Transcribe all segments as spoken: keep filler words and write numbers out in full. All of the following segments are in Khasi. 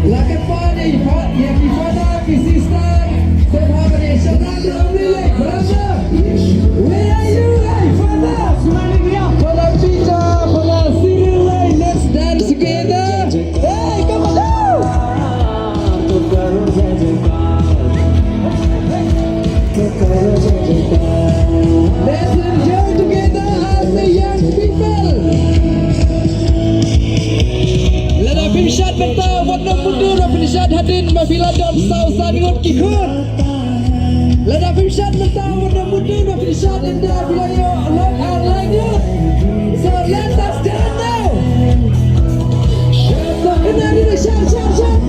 Like a party, fa-, yeah, ki father, ki sister, step up and shout out to the village, brother. Where are you, hey, father? Father Peter, father Cyril, hey, let's dance together. Hey, come on, go! Let's enjoy together as a young people. Lada phim shad mynta wat nym mundur, lada phim shad hadien ba phi la don saw san ngut ki khun. Lada phim shad mynta wat nym mundur, lada phim shad mynta phi la ïoh long ar lai ngut. So let us dance now. Kena dina shad, shad, shad.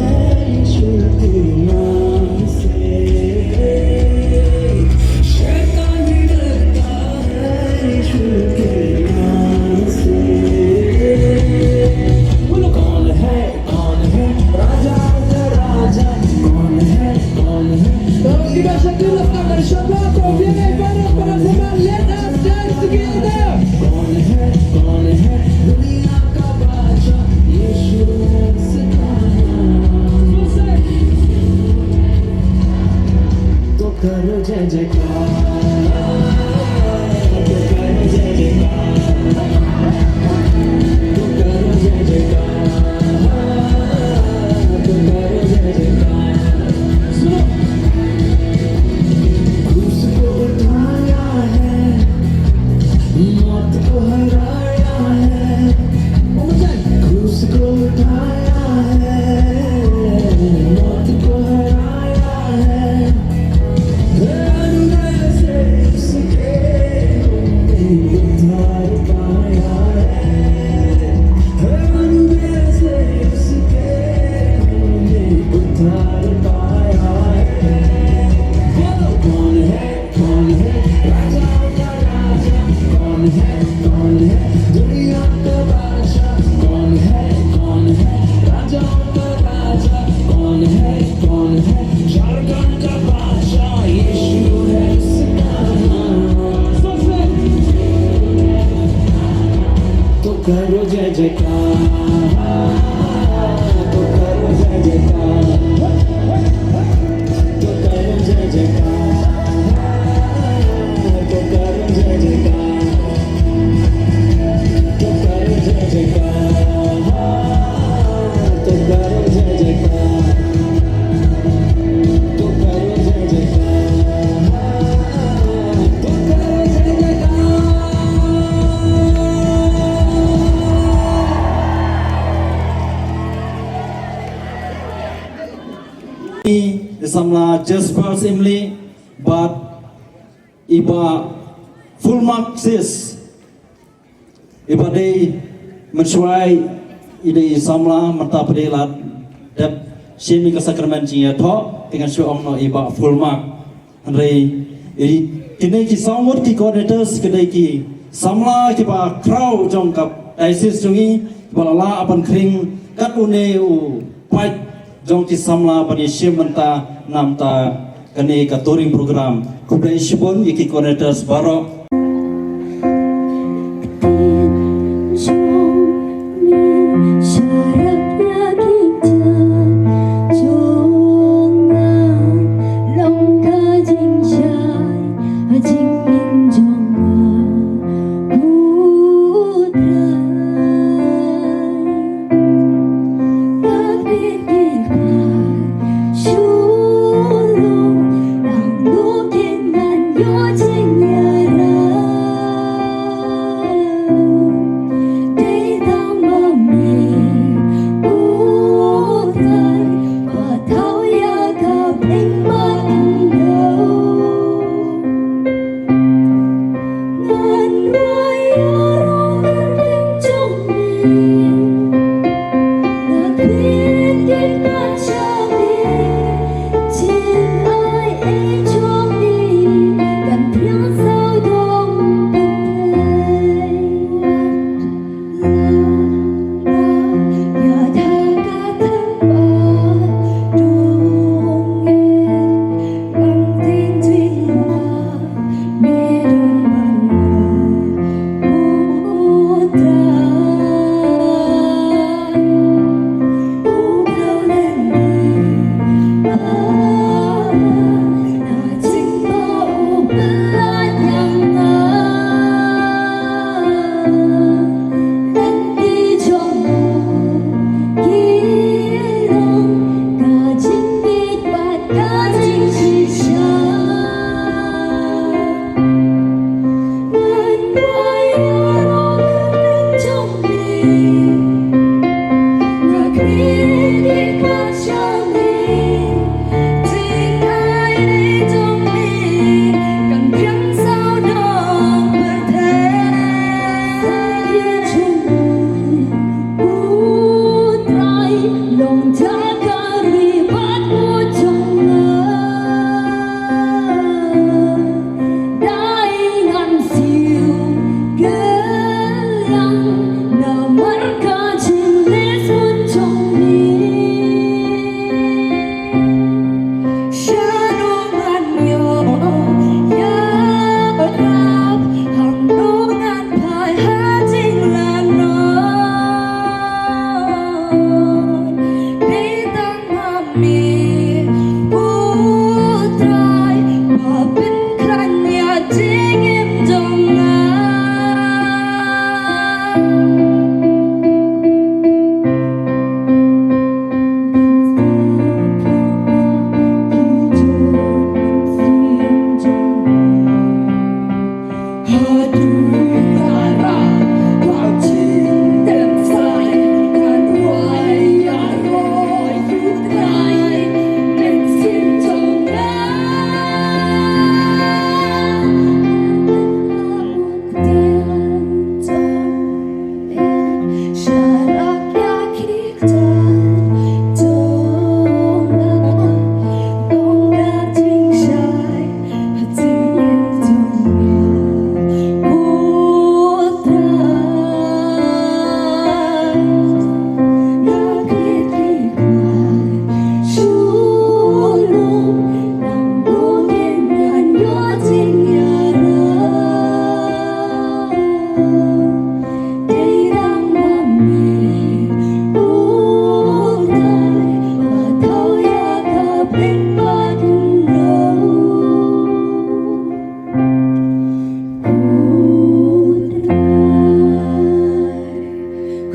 I samla Jasper Syiemlieh bad i bah Fulmark Sis. I bah dei mynshuwa i dei i samla mynta pat i la dep shim ïa ka sakramen jingïathoh, te ngan shu ong noh i bah Fulmark. Hynrei i, kine ki saw ngut ki coordinators ki dei ki samla kiba khraw jong ka diocese jong ngi kiba la lah ban khring kat une u paid jong ki samla ban ïashim mynta namar kane ka touring program. Khublei shibun ïa ki coordinators baroh.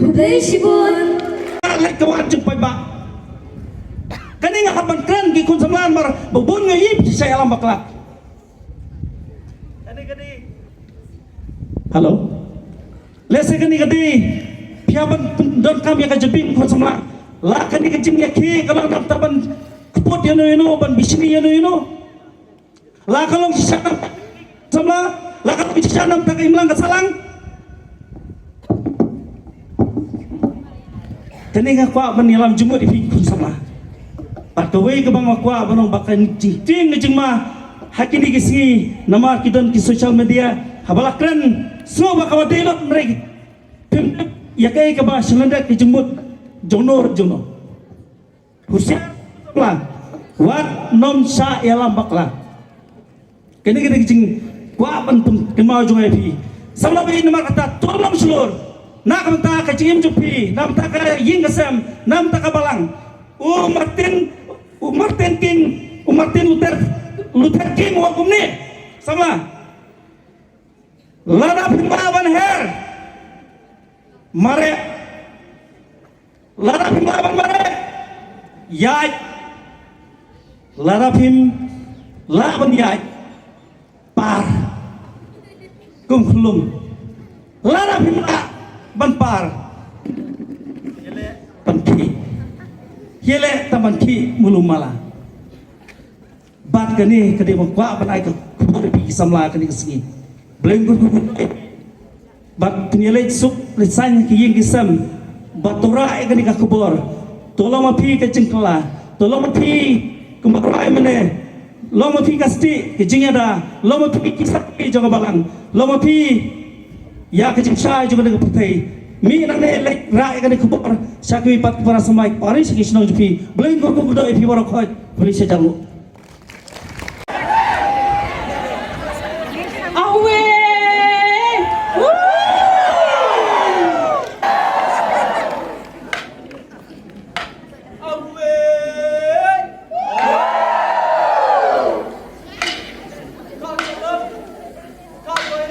Khublei shibun. Leit ka wan jong paidbah. Kane nga hap ban kren ki khun samla namar ba bun nga ïohi sha ïalam bakla. Hello. Lehse kane ka dei phi hap ban pyndonkam ïa ka jabieng khun samla. La kane ka jingïakhih ka long namar ban kput ïano ïano, ban bishni ïano ïano. La ka long shisha namar samla, la ka long shisha namar ka imlang ka sahlang. Kane nga kwah ban ïalam jingmut ïa phi khun samla. Bad kawei kaba nga kwah ban ong ba ka jingtieng ka jingma ha kine ki sngi namar ki don ki social media, haba la kren sngewbha kaba dei lut, hynrei phim tip ïa kaei kaba shlondet ka jingmut jongno jongno. Husiar samla, wat nym shah ïalam bakla. Kane ka dei ka jingkwah ban pynkynmaw jong nga ïa phi. Samla ba ïeit, namar kata to long shlur na ka bynta ka jingim jong phi, na ka bynta ka ïing ka sem, na ka bynta ka balang. U Martin, u Martin King, u Martin Luther, Luther King u ong kumne. Samla, lada phim lah ban her mareh, lada phim lah ban mareh, ïaid. Lada phim lah ban ïaid, par kum khlum. Lada phim lah ban par, ban khih. Ïaleh tang ban khih mulu mala. Bad kane ka dei ba nga kwah ban ai ka khubor ïa phi ki samla kane ka sngi. Blei un kyrkhu kyrdoh. Bad phin ïaleit suk leit saiñ ki ïing ki sem. Bad to rah ïa kane ka khubor. To long ma phi ka jingkylla. To long ma phi ka marwei mane. Long ma phi ka stieh ka jingïada. Long ma phi ki sakhi jong ka balang. Long ma phi ïa ka jingshai jong kane ka pyrthei. Mih nangne leit rah ïa kane ka khubor sha kiwei pat ki para samla, ki para ri, sha ki shnong jong phi. Blei un kyrkhu kyrdoh ïa phi baroh khoit. Phi leit sha jalmuh. Away! Woo! Away! Away!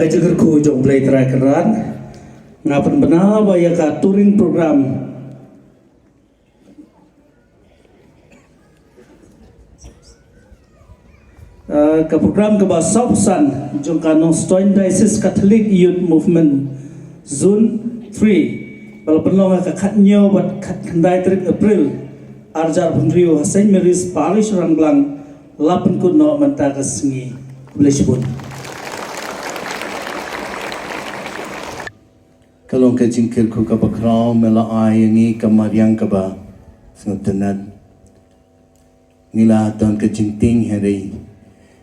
Ka jingkyrkhu jong Blei Trai Kynrad, nga pynbna ba ïa ka touring program, eh, ka program kaba sawphew san jong ka Nongstoiñ Diocese Catholic Youth Movement Zone three, ba la pynlong ha ka khathynñiew bad khatkhyndai tarik April, arhajar arphew hynriew, ha Saint Mary's Parish Rangblang, la pynkut noh mynta ka sngi. Khublei shibun. Ka long ka jingkyrkhu kaba khraw, me la ai ïa ngi ka mariang kaba sngewtynnat. Ngi la don ka jingtieng hynrei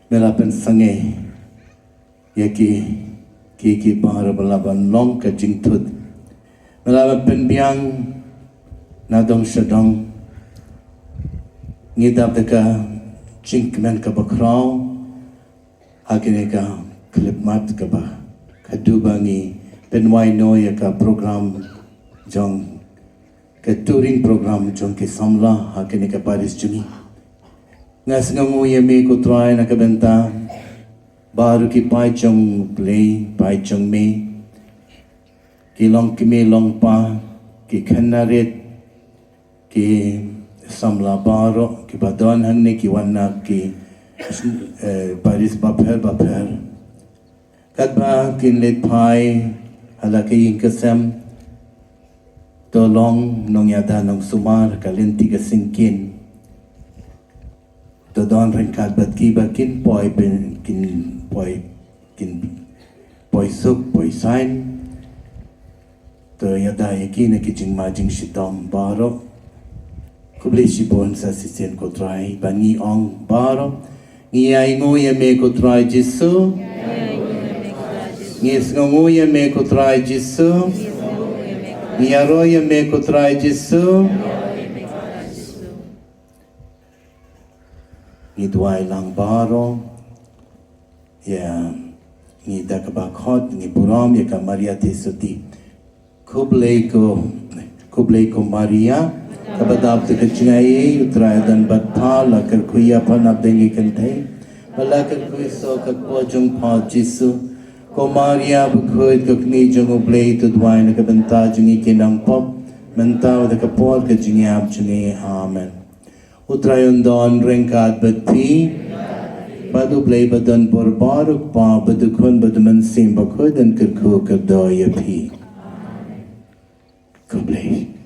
me la pynsangeh ïa ki, ki, ki baroh ba la ban long ka jingthut. Me la ban pynbiang na dong sha dong. Ngi dap da ka jingkmen kaba khraw ha kane ka khyllipmat kaba khadduh ba ngi pynwai noh ïa ka program jong, ka touring program jong ki samla ha kane ka parish jong ngi. Nga sngewnguh ïa me ko Trai na ka bynta baroh ki paid jong U Blei, paid jong me, ki longkmie longkpa, ki khynnah rit, ki samla baroh kiba don hangne, ki wan na ki, eh, parish bapher bapher. Katba kin leit phai ha la ka ïing ka sem, to long nongïada nongsumar ka lynti ka syngkien. To don ryngkat bad ki ba kin poi pyn-, kin poi, kin poi suk poi saiñ. To ïada ïa ki na ki jingma jingshitom baroh. Khublei shibun sa shisien ko Trai, ba ngi ong baroh, ngi ainguh ïa me ko Trai Jisu. Ngi sngewnguh ïa me ko Trai Jisu. Ngi ïaroh ïa me ko Trai Jisu. Ngi duwai lang baroh. Ïa, ngi da kaba khot, ngi burom ïa ka Maria Theisotti. Khublei ko, khublei ko Maria, kaba dap da ka jingaiei, U Trai u don bad pha, la kyrkhu ïa pha na pdeng ki kynthei, ba la kyrkhu ïa ka kpoh jong pha Jisu. Ko Maria bakhuid, ko kmie jong U Blei, to duwai na ka bynta jong ngi ki nongpop, mynta bad ha ka por ka jingïap jong ngi. Amen. U Trai un don ryngkat bad phi. Bad U Blei ba don bor baroh, U Kpa bad U Khun bad U Mynsiem Bakhuid un kyrkhu kyrdoh ïa phi. Khublei.